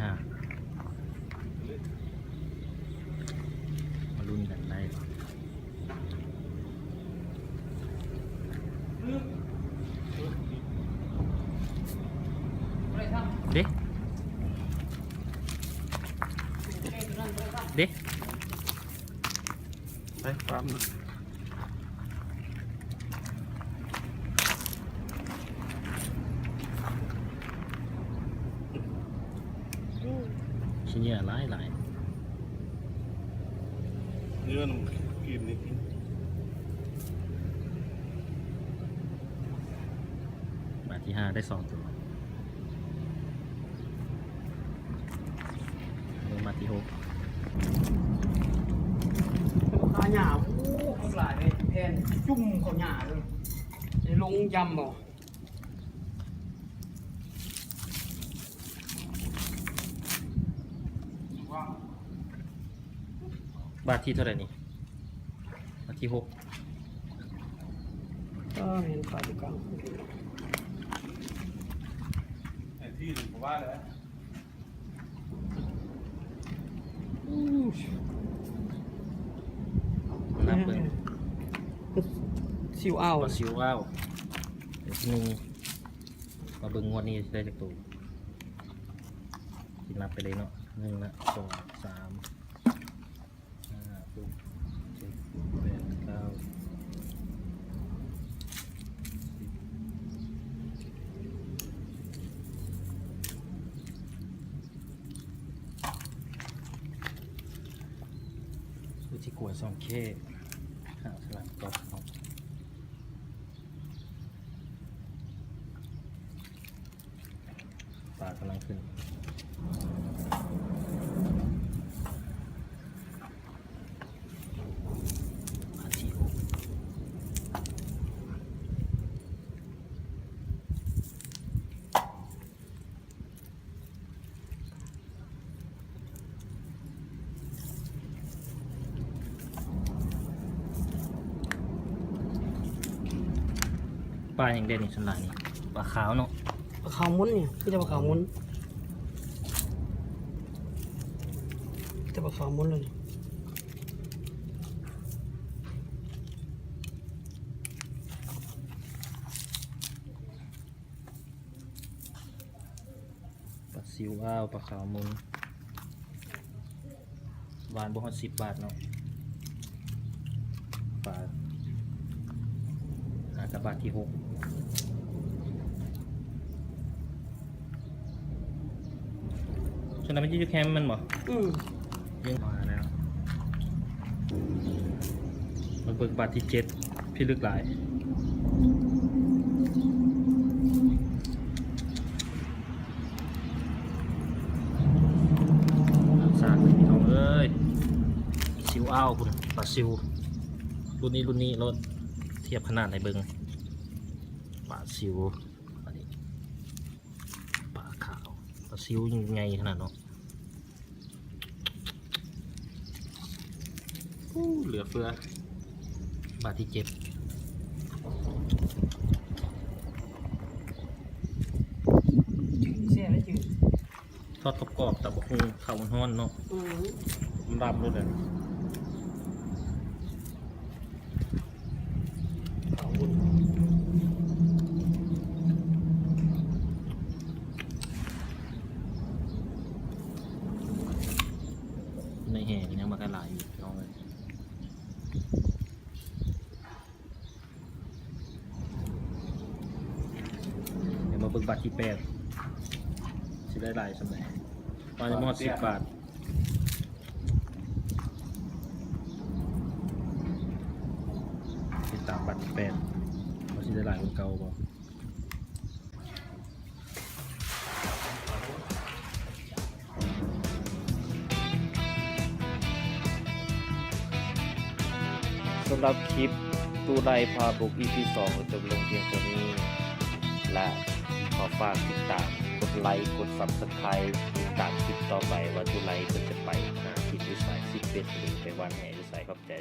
ຫ້າ ມາລຸ້ນກັນໄດ້ ເດ້ ເດ້ ໄປຄວາມ ຂີ້ເຫຍື້ອຫຼາຍໆ ເຫຍື່ອນຳກິນນີ້ ບາດທີຫ້າໄດ້ສອງໂຕ. ເບິ່ງບາດທີຫົກ ຄາຫຍ້າ ໂອ້ ບັກຫຼາຍເລີຍ ແຜ່ນຈຸ່ມເຂົ້າຫຍ້າເລີຍ ໄດ້ລົງຢຳບໍ່? ບາດທີເທົ່າໃດນີ້? ບາດທີຫົກ ເອີ ເຫັນປາຢູ່ກາງ ໄອ້ທີ່ນີ້ບໍ່ວ່າແຫຼະ ນັບເບິ່ງ ຊິວອາວ ປາຊິວອາວ ເປັນໜຶ່ງ ມາເບິ່ງງວດນີ້ຊິໄດ້ຈັກໂຕ ຊິນັບໄປເລີຍເນາະ ໜຶ່ງລະ ສອງ ສາມ ຫ້າ ຫົກ ເຈັດ ແປດ ເກົ້າ ສິບ ອຸທິກວຍສອງເຄ ຫາສະຫຼາມກອບເນາະ. ປາກຳລັງຂຶ້ນ ປາຫຍັງເດນີ້ ສ່ວນຫຼາຍນີ້ ປາຂາວເນາະ ປາຂາວມົນນີ້ ມີແຕ່ປາຂາວມົນ ມີແຕ່ປາຂາວມົນເລີຍນີ້. ປາຊິວອາວ ປາຂາວມົນ ຫວານບໍ່ຮອດສິບບາດເນາະ ປາ ຫາກະບາດທີຫົກ ສ່ວນນັ້ນມັນຢູ່ແຄມມັນບໍ່? ອືມ ຍິງເຂົ້າຫາແລ້ວ ມາເບິ່ງບາດທີເຈັດ ພິລຶກຫຼາຍ ສາກເລີຍພີ່ນ້ອງເອີຍ ຊິວອາວພຸ້ນ ປາຊິວ ລຸ້ນນີ້ ລຸ້ນນີ້ໂລດ ທຽບຂະໜາດໃຫ້ເບິ່ງ ປາຊິວ ອັນນີ້ ປາຂາວ ປາຊິວໃຫຍ່ຂະໜາດເນາະ ອູ້ ເຫຼືອເຟືອ ບາດທີເຈັດ ຈືດແຊບເລີຍ ຈືດ ທອດກອບໆ ຕຳບັກຫຸ່ງ ເຂົ້າຮ້ອນໆ ເນາະ ອືມ ລາບໂລດເລີຍ. ໃນແຫນີ້ຍັງບໍ່ທັນຫຼາຍຢູ່ພີ່ນ້ອງເອີຍ ດຽວມາເບິ່ງບາດທີແປດ ຊິໄດ້ຫຼາຍສ່ຳໃດ ປາຍັງບໍ່ຮອດສິບບາດ. ຕິດຕາມບາດທີແປດ ວ່າຊິໄດ້ຫຼາຍກວ່າເກົ່າບໍ່. ສຳລັບຄລິບຕູ້ໄລ່ພາບຸກ ອີພີສອງ ກໍຈົບລົງພຽງເທົ່ານີ້ ແລະ ຂໍຝາກຕິດຕາມ ກົດໄລ ກົດ Subscribe ຕິດຕາມຄລິບຕໍ່ໄປວ່າຕູ້ໄລ່ເພິ່ນຈະໄປຫາກິນຢູ່ໃສ ຊິເປັນ ຫຼື ໄປຫວ່ານແຫຢູ່ໃສ. ຂອບໃຈ.